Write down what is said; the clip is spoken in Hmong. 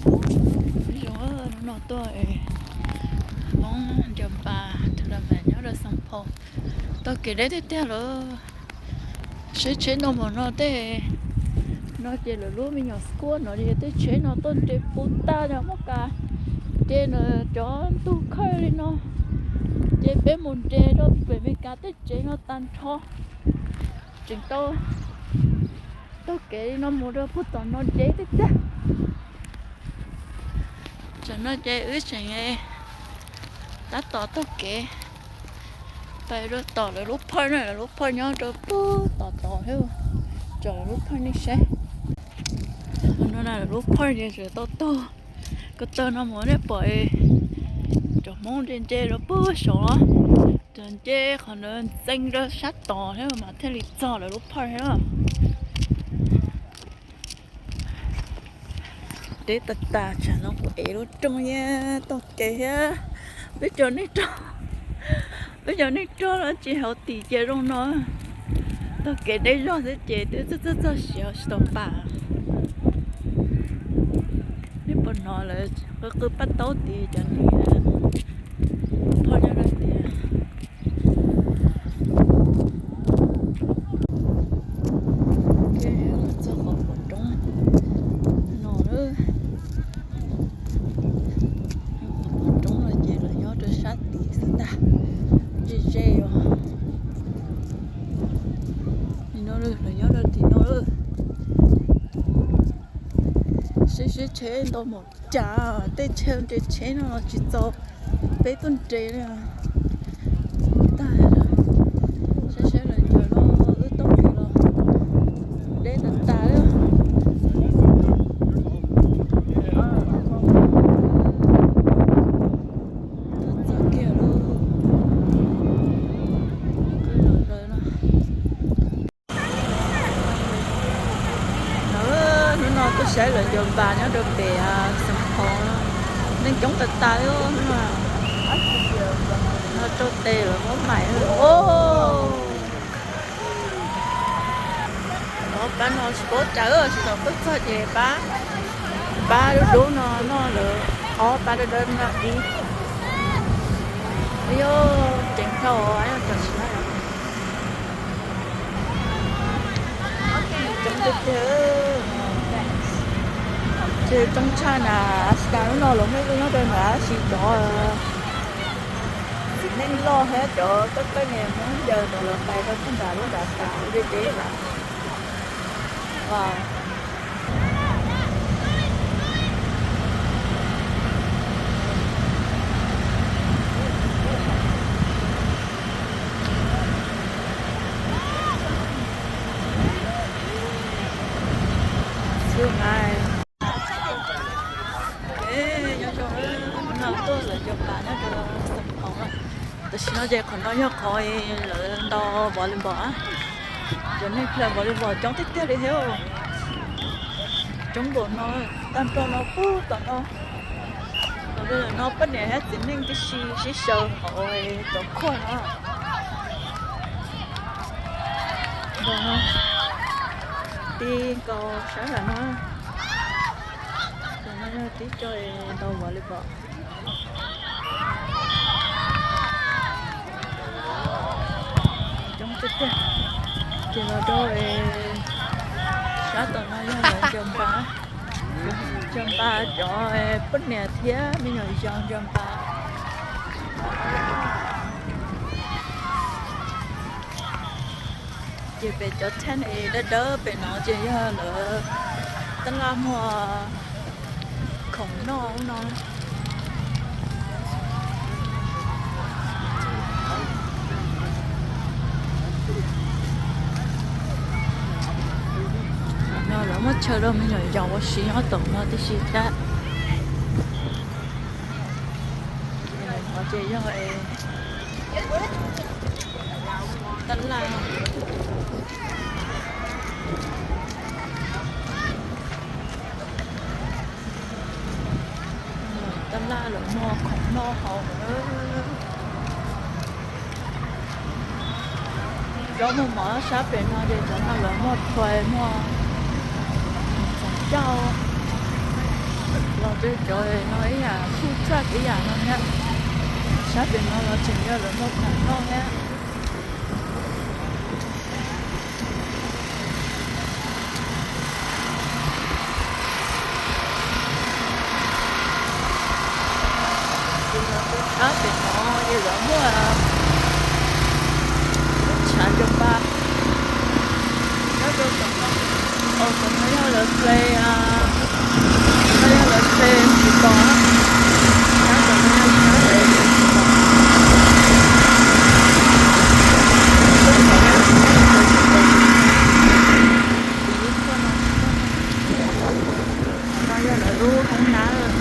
Zoo, hnub no tuaj Hmoob Ncuas Npas tournament nyob rau Xeem Phoo. Taug kev deb tiag tiag lawm. Seb tsheb ntau npaum no tej no ces lawv lub me nyuam squad no ces tej tsheb no tuaj nres puv tas no muab kas ces cov ntug khawb li no ces peb mus nres rau pem Meskas tej tsev no tag nrho. Tseem tau taug kev li no mus rau puag tom no deb tiag tiag. Tam no ces wb tseem tab tom taug kev pais rau tom lawv lub park na, lawv lub park nyob rau puag tom tod thiab. Tsom lawv lub park nej saib. No na lawv lub park ces tseem tau taug ko taw no mus nej pom cov Hmoob nce nce rau puag saud los, cov nce qhov ntawd ntxeev rau sab tod thiab mas thiaj li txog lawv lub park thiab. Deb tas tas, tsam no kuv ev lub rooj thiab taug kev thiab. Peb cov neeg rog, peb cov neeg rog los tsis hauv tim ces zoo no, taug kev deb zog xwb ces twb txog txog txog siav tsis tau pam. Nej puas hnov lawv qw qw paj taub tid cov neeg phoj nyob rau tias. Txog qhov pom roob no lawm. Qhov pom roob no ces lawv nyob rau sab tid xwb ntag. Ze ze os. Nim no lawv nyob rau tim no lawm. Seb seb tsheb ntau npaum cas, tej chaw nres tsheb no los tsis txaus peb tuaj nres li. Tag, seb seb lawv cov no wb taug kev los deb tas tas li. Txog kiag lawm. Hnub no tuaj saib lawv cov npas nyob rau pem Xeem Phoo, neeg coob tas tas li. No rau tes lawv muab maim. Ob pab no tsis paub rawv, tsis tau tuaj txog ces pab, pab dub dub no noj lawm, ob pab dawb dawb no ib. Yog ceev dhau, yog cov tsis coob tiag tiag. Ces coob tshaj na, Alaska lub no los muaj ib tug nyob rau ntawd tab sis cov txiv neej loj thiab cov koj koj niam Hmoob yawg ntawd lawv pais rau puag nram lub nram tas deb deb lawm. Nyob zoo, no tuaj lawv cov npas nyob rau Xeem Phoo lawm. Tam sim no ces qhov no yog qhov lawv ntaus volleyball, cov neeg play volleyball coob tiag tiag li thiab. Coob npaum no, tag nrho no puag tom no. Los li no poj niam thiab txiv neej tib si sib xyaw hauv cov khuaj no. Ti nkaus sab nram no. Tus no yog tib co ntaus volleyball. Coob tiag tiag. Ces los rau sab tom no yog lawv cov npas, cov npas cov poj niam thiab me nyuam yaus cov npas. Ces pem cov tent dawb dawb pem no ces yog lawv tab laj muag khoom noj no. No lawv muab chaw rau me nyuam yaus ua si nyob tom no tib si thiab. Ces yog tab laj. Tab laj lawv muag khoom noj haus lawm. Zaub muag mov sab pem no ces cov no lawv muag phuas muag txaus cauj. Los rau cov no ib yam food truck ib yam no thiab. Sab pem no los tseem yog lawv muag khoom noj thiab. Sab pem no ces lawv muaj lub tshav ncaws pa nyob rau tom no. Os, tom no yog lawv ple, no yog lawv ple tsis tos. Sab tom no yog sab lawv ple tsis tos. Sab tom no yog sab lawv ple tsis tos. Kuv lub tuaj no, tom no yog lawv lub hoob nab lawm.